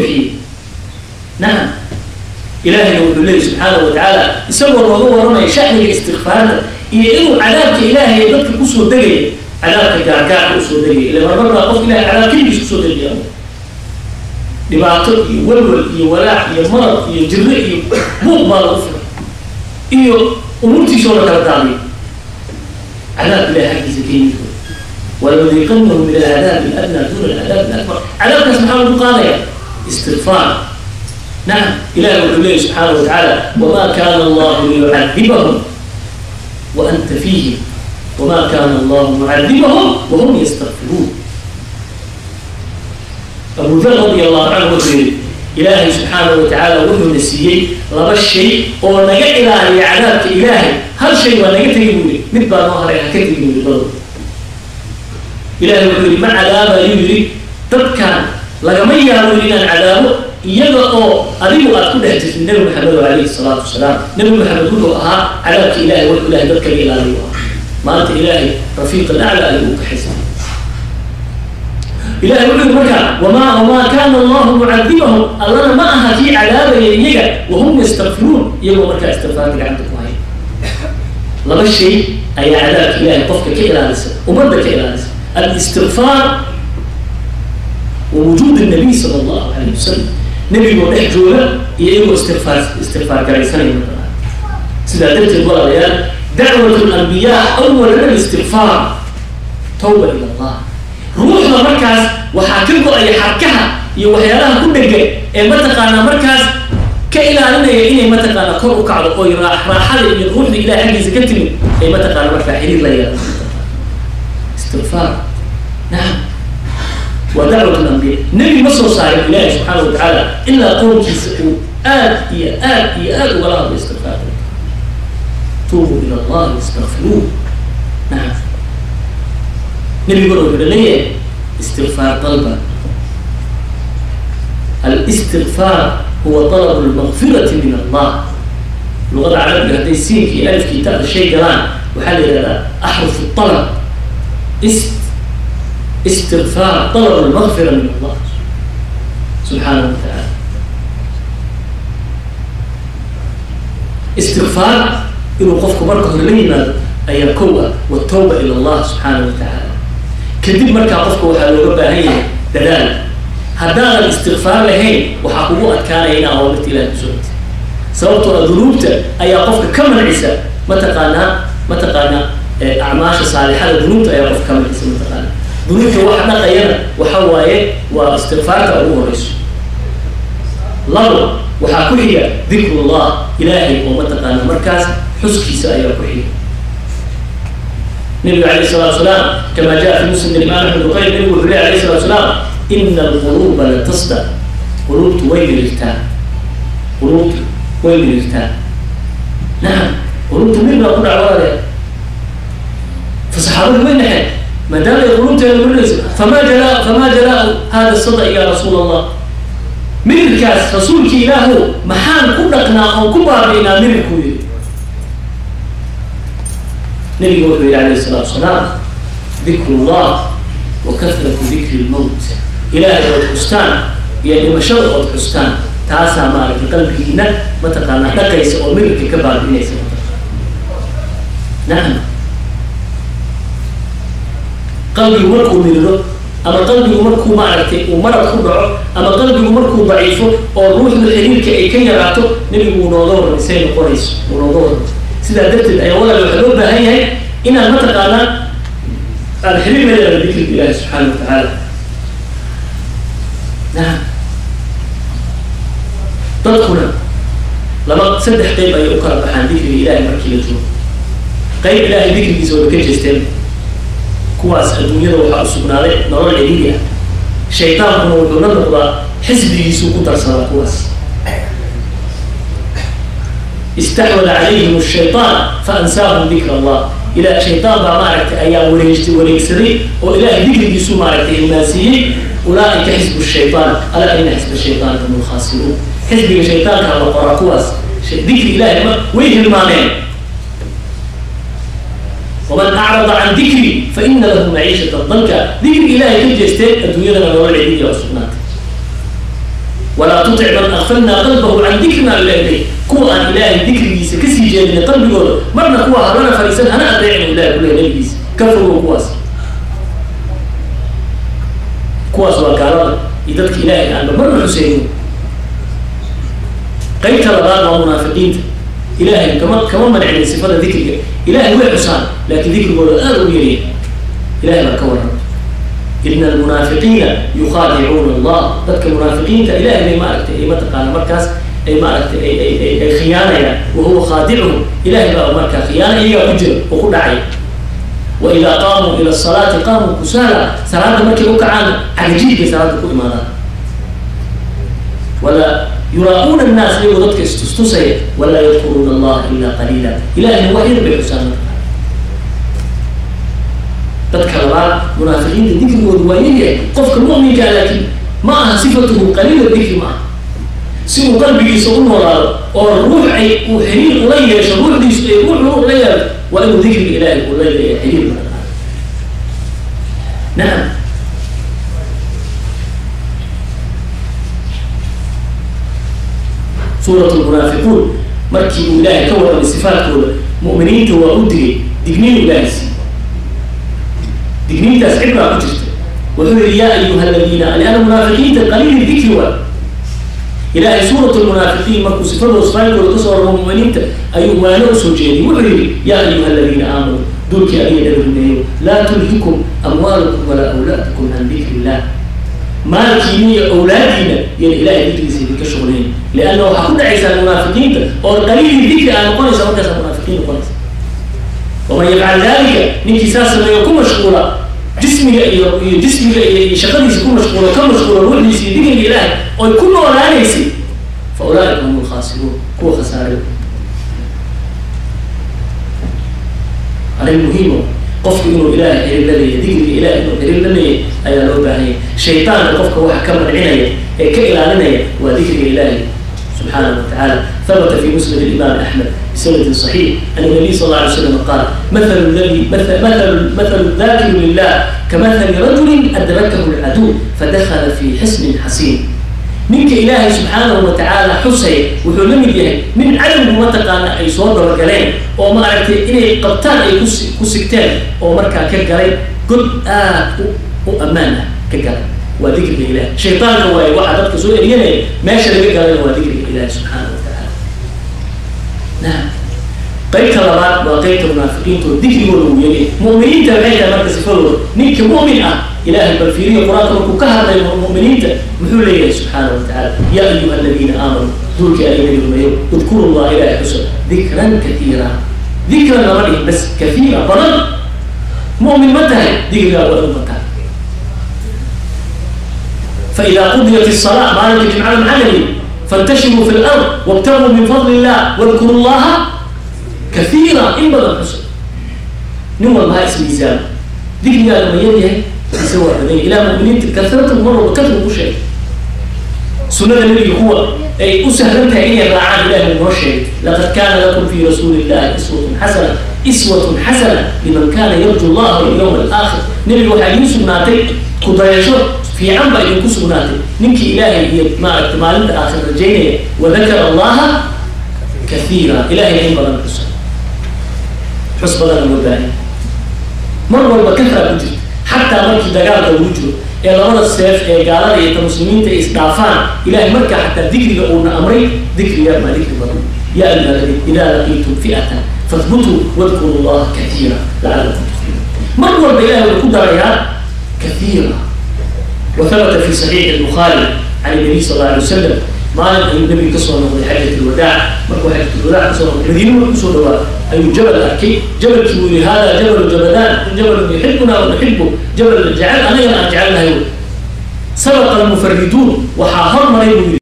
Bixiyey. Nacam, Ilahayna wuxuu leeyay subxaanahu watacaala, isagoo nooga waramaya sha'niga istikfaarta iyo inuu cadaabka Ilaahay dadka kusoo degaya, cadaabka gaargaarka usoo degaya. Ila marmar baa qof Ilahay cadaab keligiis kusoo degaya, dhibaato iyo walwal iyo walaac iyo marad iyo jirro iyo buuq baa lagu furay iyo umuurtiisoo la kala daadiyo, cadaab Ilahay xaggiisa ka yimid. ولنذيقنهم من العذاب الادنى دون العذاب الاكبر. عذابkaas maxaa lagu qaadaya? Istikfaar. Nacam, Ilahi wuxuu leeyay subxaanahu watacaala: وما كان الله ليعذبهم وأنت فيهم وما كان الله معذبهم وهم يستغفرون. Abu Dar رضي الله عنه wuxuu yidhi: Ilaahay subxaanahu watacaala wuxuuna siiyey laba shay oo naga ilaaliya cadaabka Ilaahay. Hal shay waa naga tegi buu yidhi, mid baa noo haray, ha ka tegi buu yidhi. Bado Ilahay wuxuu yidhi: ma cadaabayuu yidhi, dadkan lagama yaabo yidhi inaan cadaabo iyaga oo adigu aad ku dhex jirtid, Nebi Maxamedo calayhi salaatu wasalaam. Nebi Maxamed wuxuu ahaa cadaabka Ilahay wuxuu Ilahay dadka laga ilaaliyo ahaa. Maanta Ilaahay rafiiq alacla ayuu u kaxaystay. Ilahay wuxuu yidhi marka: وما كان الله معذبهم, Allana ma aha kii cadaabaya iyaga, وهم يستغفرون, iyagoo markaa istikfaarka gacanta ku haya. Laba shay ayaa cadaabka Ilahay qofka ka ilaalisa, ummadda ka ilaalisa: الاستغفار ووجود النبي صلى الله عليه وسلم, nabigoo dhex jooga iyo iyagoo istikfaar garaysanaya mataqaana. Sidaa darteed, walaalayaal, دعوة الأنبياء أولا الاستغفار, توبة إلى الله. Ruuxda markaas waxaa ka go-aya xarkaha iyo waxyaalaha ku dhegan ee mataqaanaa markaas ka ilaalinaya inay mataqaana kor u kacdo oy raaxada iyo ruuxda Ilahay xaggiisa ka timid ay mataqaana markaa xiriir la yeelato. Istikfaar, nacam, waa دعوة الأنبياء. Nebi ma soo saarin Ilaahi subxaana watacaala ilaa qowmkiisa uu aad iyo aad iyo aad ugala hadlo istikfaarka: توبوا إلى الله واستغفروه. Nacam, nebiguna wuxuu leeyahay: istikfaar dalba. الاستغفار هو طلب المغفرة من الله. Luqada Carabiga hadday siinka iyo alifkii ta'da shay galaan, waxaa la yidhahdaa أحرف الطلب. استغفار طلب المغفرة من الله سبحانه وتعالى. Istikfaar inuu qofku marka hore la yimaado ayaa kow ah, والتوبة إلى الله سبحانه وتعالى. Kadib markaa qofka waxaa looga baahan yahay dadaal. Haddaadan istikfaar lahayn, waxaa kugu adkaanaya in awaamirta Ilahi ku socotay, sababtoo ah dunuubta ayaa qofka ka mancisa mataqaanaa acmaasha saalixada. Dunuubta ayaa qofka ka mancisa mataqaanaa. Dunuubta waxa dhaqayana waxa waaye waa istikfaarta ugu horeyso. Labo, waxaa ku xiga ذكر الله, Ilaahay oo mataqaanaa markaas xuskiisa ayaa ku xiga. Nabiga عليه الصلاة والسلام, كما جاء في مسند الإمام أحمد وغيره, nabigu wuxuu lehy عليه الصلاة والسلام: إن القلوب لتصدأ, quluubtu way mirirtaa, quluubtu way mirirtaa. Nacam, quluubtu mir baa ku dhac, walaalayaal. Fasaxaabadu way naxeen maadaama ay quluubteeda mirirayso. فما جلاء هذا الصدأ يا رسول الله? Mirirkaas, rasuulki Ilaahow, maxaan ku dhaqnaa oon ku baabi'inaa mirirkuu yidhi? Nabigu wuxuu yidhi عليه الصلاة والسلام: ذكر الله وكثرة ذكر الموت. Ilaahay ood xustaan iyo dhimashada ood xustaan, taasaa maaragtay qalbigiina mataqaanaa dhaqaysa oo mirirka ka baabi'inaysa. Nacam, qalbigu markuu miriro ama qalbigu markuu maaragtay uu marad ku dhaco ama qalbigu markuu daciifo oo ruuxda xiriirka ay ka yaraato, nebigu uu nooga warramay say noqonayso, uu nooga warramay. Sidaa darteed ayaa, walaal, waxaa loo baahan yahay inaan mataqaanaa aan xiriir la yeelano dikriga Ilaahi subxaana wa tacaala. Nacam, dadkuna laba saddex qeyb ayay u kala baxaan dikriga Ilahay markii la joogo. Qayb Ilaahay dikrigiisa wada ka jeesteen, kuwaas adduunyada waxaa u sugnaaday nolol ciriiri ah, shaytaankuna wuxuu la noqdaa xisbigiisuu ku darsadaa kuwaas. استحوذ عليهم الشيطان فأنساهم ذكر الله. Ila shaytaan baa maaragtay ayaa wareegtay, wareegsaday oo Ilahay dikrigiisu maaragtay hilmaansiiyey. أولئك حزب الشيطان ألا إن حزب الشيطان هم الخاسرون. Xisbiga shaytaanka la qoraa kuwaas, dikri Ilahay ma way hilmaameen. ومن أعرض عن ذكري فإن له معيشة ضنكا. Dikri Ilahay ka jeesteen, adduunyadana nolol ciriiriya u sugnaatay. Walaa tutic man akfalnaa qalbahu can dikrina ilahi kuwa aan ilaahay dikrigiisa kasii jeedina qalbigooda marna kuwa habana fariisan hana adeecin ilahay kulehay nabigiisa ka fogow kuwaas. Kuwaas waa gaalada iyo dadka ilaahay aanba marna xuseynin. Qaybta labaad waa munaafiqiinta. Ilaahay kama mancinin sifada dikriga, ilaahay way xusaan laakiin dikrigooda aada u yaryahay. Ilahay baa ka warramay ina almunaafiqiina yukhaadicuuna allah. Dadka munaafiqiinta ilahay bay maaragtay ay mataqaana markaas ay maaragtay ay khiyaanayaan wa huwa khaadicuhum. Ilahay baa markaa khiyaana iyagaa ku jira oo ku dhacay. Wa idaa qaamuu ila asalaati qaamuu kusaala, salaada markay u kacaan cagajiid bay salaada ku imaadaan. Walaa yuraa'uuna annaas iyagoo dadka istustusaya, walaa yadkuruuna allaha ilaa qaliila, ilahayna wax yar bay xusaan. Dadka labaad munaafiqiinta dikrigoodu waa yaryahay. Qofka mu'minkaa laakiin ma aha sifatuhu qaliila dikri, ma aha si uu qalbigiisa u noolaado oo ruux ay uu xiriir ula yeesho, ruuxdiisu ay ruux ula yeelato, waa inuu dikriga ilaahay ula leeyahay xiriir mataqaana. Nacam, suurat lmunaafiquun markii uu ilaahay ka warramay sifaadkooda mu'miniinta waa u digay, digniin ilaahay siiyey. Digniintaas cibraa ku jirta. Wuxuu yihi yaa ayuha aladiina, lianna munaafiqiinta qaliil dikri waa. Ilaahay suurat lmunaafiqiin markuu sifadooda sifaadkooda kasoo warramo mu'miniinta ayuu waano usoo jeediyey. Wuxuu yihi yaa ayuha aladiina aamanuu, duulkii adiga nabi rumeeyo, laa tulhikum amwaalukum walaa awlaadukum can dikri illah. Maalkiina iyo awlaadiina yan ilahay dikrigiisa idinka shuqlayn, lianna waxaa ku dhacaysaa munaafiqiinta oo qaliili dikri aa noqonaysa, markaasaa munaafiqiin noqonaysa. Waman yafcal dalika, ninkii saas sameeyo ku mashquula jismiga iyo jismiga iyo shaqadiisa ku mashquula, ka mashquula ruuxdiisa iyo dikriga ilaahay oy ku noolaanaysay, fa ulaaika hum alkhaasiruun, kuwa khasaaray. Arrin muhiima qofku inuu ilaahay xiriir la leeyahay, dikriga ilahay inuu xiriir la leeyahay ayaa loo baahanyay. Shaytaanka qofka waxa ka mancinaya ee ka ilaalinaya waa dikriga ilaahay subxaanahu wa tacaala. Habata fi musnad alimaam axmed bisanadin saxiix an nabiy sal alla alay slam qaal mathalu dhaakiru lilah kamathali rajulin adrakahu alcaduw fadakhala fi xisnin xasiin. Ninka ilaahay subxaanahu wa tacaala xusaya wuxuu la mid yahay nin cadowgu mataqaana ay soo dabagaleen oo ma aragtay inay qabtaan ay ku sigteen oo markaa ka galay god aad u ammaan ah ka galay. Waa dikriga ilahay. Shaytaanka waaye waxaa dadka soo eryanaya, meesha laga galayna waa dikriga ilahay subxaanahu wa tacaala. Naam, qaybta labaad waa qaybta munaafiqiinta oo dikrigooda uu yaryahay. Mu'miniinta maxay tahay marka sifadooda? Ninka mu'min ah ilaahay bal fiiriyo qur-aanka markuu ka hadlayo mu'miniinta muxuu leeyahay subxaanahu wa tacaala yaa ayuha aladiina aamanuu, duulkii adiga nabi rumeeyo, udkuru llah ilahay xusa dikran kaiira. Dikran lama dhihin bas, kaiira badan. Mu'min ma tahay dikrigaa waa inuu bataa. Faida qudiyat الصalaa maalinka jimcada maxaa la yidhi? Fantashiruu fi lard wabtaguu min fadli illah wadkuru llaha kaiira, in badan xusa. Nin walba ha ismiisaamo, dikrigaaga ma yar yahay mise waa badan yahay? Ilaa mu'miniinta kasratu mar walba kasru ku sheegay. Sunada nabiga kuwa ay u sahlan tahay inay raacaan ilahi uu noo sheegay laqad kaana lakum fi rasuuli illahi iswatun xasana, iswatun xasana liman kana yarju allaha walyawma alaakhir. Nabiga waxaa idiin sugnaatay kudayasho fiican baa idinku sugnaatay ninkii ilaahay iyo maaragtay maalinta aakhir rajaynaya, wadakara allaha kaiira, ilahayna in badan xusa. Xus badana loo baahanya mar walba kasraa ku jirta. Xataa markii dagaalka lagu jiro ee labada seef ee gaalada iyo ta muslimiinta ay isdhaafaan, ilahay markaa xataa dikriga uuna amray dikriga maa dikri badan. Yaa ayuha aladiina idaa laqiitum fi'atan fahbutuu wadkuru llaha kaiira lacalakum tuflixuun. Mar walba ilahay wuxuu ku darayaa kaiira. Wa habata fi saxiixi albukhaari can nabiy sal alla alay wasalam, maalin ayuu nabiga kasoo noqday xajat alwadaac. Markuu xajat alwadaac kasoo noqday madiina markuu kusoo dhawaa ayuu jabal arkay. Jabalkii buu yihi hada jabalu jabadaan, jabalun yuxibuna wa nuxibu, jabal jecel anagana aan jecelnahay. Sabaqa almufariduun, waxaa hormaray buu yihi